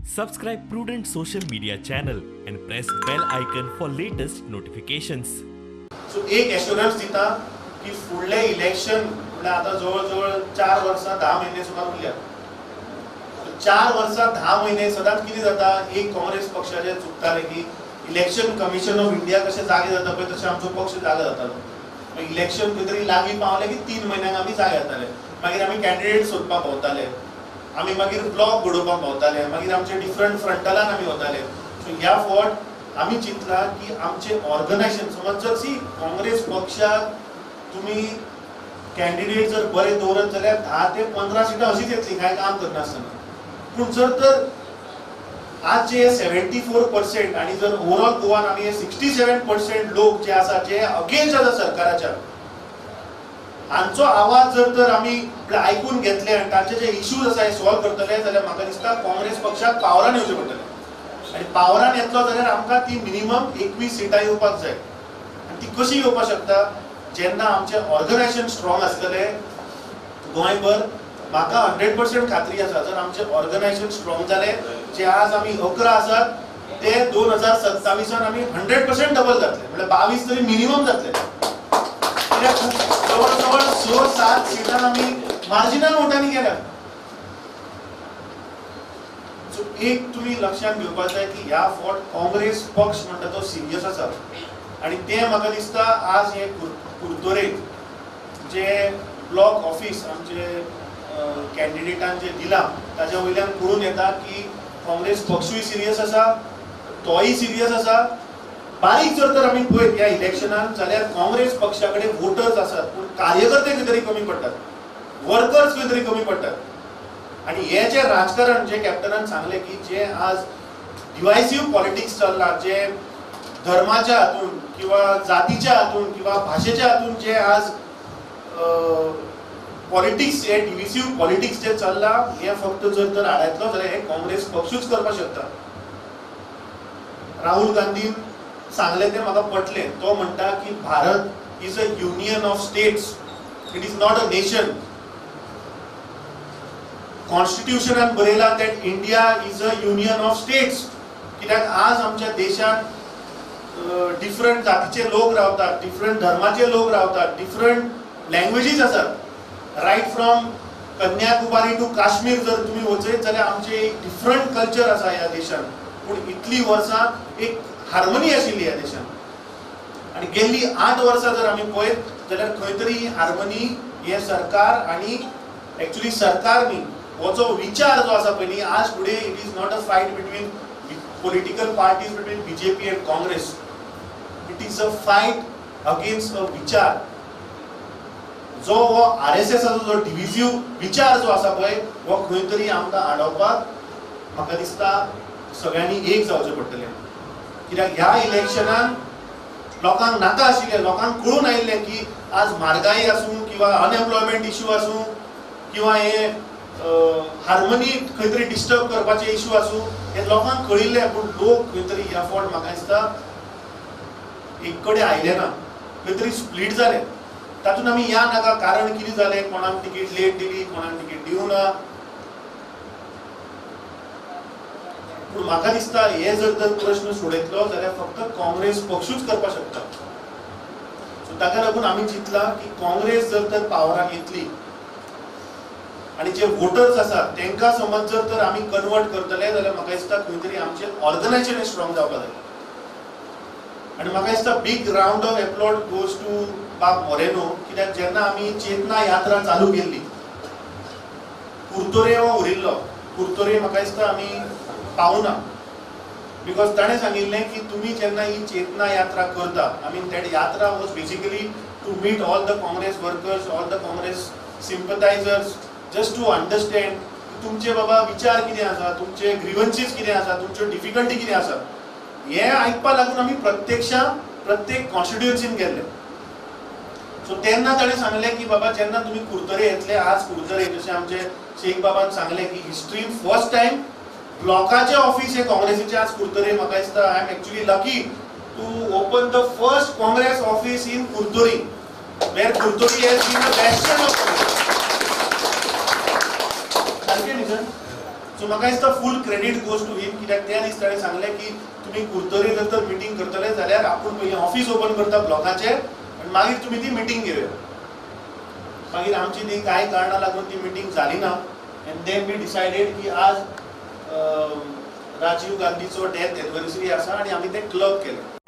Subscribe Prudent Social Media channel and press bell icon for latest notifications. So एक एश्योरन्स दिता की फुडले election म्हळ्यार आतां जवळ जवळ 4 वर्सां 10 म्हयने सुमार उरल्या. 4 वर्सां 10 म्हयने सदांच कितें जाता, एक काँग्रेस पक्षाचे चुकताले की इलेक्शन कमिशन ऑफ इंडिया कशें जागे जाता पळय तशें आमचो पक्ष जागो जातालो. मागीर इलेक्शन खंय तरी लागीं पावलें की 3 म्हयन्यांक आमी जागे जाताले. मागीर आमी कॅन्डिडेट सोदपाक भोंवताले, आमी मागीर ब्लॉक घडोवपाक भोंवताले, मागीर आमचे डिफरंट फ्रंटलान आमी वताले. सो ह्या फावट आमी चिंतला की आमचें ऑर्गनायझेशन समज जर सी काँग्रेस पक्षाक तुमी कॅन्डिडेट जर बरे दवरत जाल्यार 10 ते 15 सिटां अशीच येतली कांय काम करनासतना. पूण जर तर आज जे 74% आनी जर ओवरऑल गोवान आमी 67% लोक जे आसा जे अगेन्स्ट आसा सरकाराच्या, हांचो आवाज जर तर आमी आयकून घेतले आनी तांचे जे इश्यूज आसा हे सॉल्व करतले जाल्यार म्हाका दिसता काँग्रेस पक्षाक पावरान येवचें पडटलें. आनी पावरान येतलो जाल्यार आमकां ती मिनिमम 21 सिटां येवपाक जाय. आनी ती कशी येवपाक शकता, जेन्ना आमचें ऑर्गनायझेशन स्ट्रॉंग आसतलें गोंयभर. म्हाका 100% खात्री आसा जर आमचें ऑर्गनायझेशन स्ट्रॉंग जालें, जे आज आमी 11 आसात ते 2027 आमी 100% डबल जातले, म्हळ्यार 22 तरी मिनिमम जातले. कित्याक जवळ जवळ 6-7 सिटां आमी मार्जिनल वोटांनी गेल्या. सो एक तुमी लक्षांत घेवपाक जाय की ह्या फावट काँग्रेस पक्ष म्हणटा तो सिरियस आसा. आनी तें म्हाका दिसता आज हे कुर्तोरे जे ब्लॉक ऑफीस आमचे कॅन्डिडेटान जे दिलां ताज्या वयल्यान कळून येता की काँग्रेस पक्षूय सिरियस आसा, तोय सिरियस आसा. बारीक जर तर आमी पळयत ह्या इलेक्शनान जाल्यार काँग्रेस पक्षा कडेन वोटर्स आसात पूण कार्यकर्ते खंय तरी कमी पडटात, वर्कर्स खंय तरी कमी पडटात. आनी हे जे राजकारण जे कॅप्टनान सांगलें की जे आज डिवायसीव पॉलिटिक्स चल्लां, जे धर्माच्या हातून किंवा जातीच्या हातून किंवा भाशेच्या हातून जे आज पॉलिटिक्स हे डिविसीव पॉलिटिक्स जे चल्लां हे फक्त जर तर आडायतलो जाल्यार हे काँग्रेस पक्षूच करपाक शकता. राहुल गांधीन सांगलें तें म्हाका पटलें. तो म्हणटा की Bharat is a union of states, it is not a nation. कॉन्स्टिट्युशनान बरयलां that India is a union of states. कित्याक आज आमच्या देशांत डिफरंट जातीचे लोक रावतात, डिफरंट धर्माचे लोक रावतात, डिफरंट लँग्वेजीस आसात. Right from Kanyakumari to Kashmir जर तुमी वचयत जाल्यार आमचें एक डिफरंट कल्चर आसा ह्या देशांत. पूण इतलीं वर्सां एक हार्मनी आशिल्ली ह्या देशांत. आनी गेल्ली 8 वर्सां जर आमी पळयत जाल्यार खंय तरी ही हार्मनी हें सरकार आनी एक्चुली सरकार न्ही हो जो विचार जो आसा पयलीं, आज today it is not a fight between political parties between BJP and Congress, it is a fight against a विचार. जो हो आरएसएसाचो जो डिविजीव विचार जो आसा पळय हो खंय तरी आमकां आडोवपाक म्हाका दिसता सगळ्यांनी एक जावचें पडटलें. कित्याक ह्या इलेक्शनान लोकांक नाका आशिल्लें, लोकांक कळून आयिल्लें की आज म्हारगाय आसूं किंवा अनएम्प्लॉयमेंट इश्यू आसूं किंवा हे हार्मनी खंय तरी डिस्टर्ब करपाचे इश्यू आसूं, हे लोकांक कळिल्लें. पूण लोक खंय तरी ह्या फावट म्हाका दिसता एक कडेन आयले ना, खंय तरी स्प्लीट जाले. तातूंत आमी या नाका, कारण कितें जालें, कोणाक तिकीट लेट दिली, कोणाक तिकीट दिवना. पूण म्हाका दिसता हे जर तर प्रश्न सोडयतलो जाल्यार फक्त काँग्रेस पक्षूच करपाक शकता. सो ताका लागून आमी चिंतलां की काँग्रेस जर तर पावरान येतली आनी जे वोटर्स आसात तांकां समज जर तर आमी कन्वर्ट करतले जाल्यार म्हाका दिसता खंय तरी आमचें ऑर्गनायझेशन स्ट्रॉंग जावपाक जाय. आनी म्हाका दिसता big round of applaud goes to बाब मोरेनो. कित्याक जेन्ना आमी चेतना यात्रा चालू केल्ली, कुर्तोरे हो उरिल्लो, कुर्तोरे म्हाका दिसता आमी पावना, because ताणें सांगिल्लें की तुमी जेन्ना ही चेतना यात्रा करता, I mean that yatra was basically to meet all the Congress workers, all the Congress sympathisers, just to understand तुमचे बाबा विचार कितें आसा, तुमचे ग्रिवन्सीस कितें आसा, तुमच्यो डिफिकल्टी कितें आसा. हें आयकपाक लागून आमी प्रत्यक्षां प्रत्येक कॉन्स्टिट्युएन्सीन गेल्ले. सो तेन्ना ताणें सांगलें की बाबा जेन्ना तुमी कुर्तरे येतले, आज कुर्तरे जशें आमचे शेख बाबान सांगलें की हिस्ट्रीन फर्स्ट टायम ब्लॉकाचें ऑफीस हें काँग्रेसीचें आज कुर्तरे. म्हाका दिसता I am actually lucky to open the first Congress office in Curtorim, where Curtorim has been the bastion of Congress. सारकें न्ही सर? सो म्हाका दिसता full credit goes to him, कित्याक त्या दीस ताणें सांगलें की तुमी कुडतरी जर तर मिटींग करतले जाल्यार आपूण पयलीं ऑफिस ओपन करता ब्लॉकाचें आनी मागीर तुमी ती मिटींग घेवया. मागीर आमची ती कांय कारणां लागून ती मिटींग जाली ना एंड then we decided की आज राजीव गांधीचो डेथ एनिवर्सरी आसा आनी आमी तें क्लब केलें.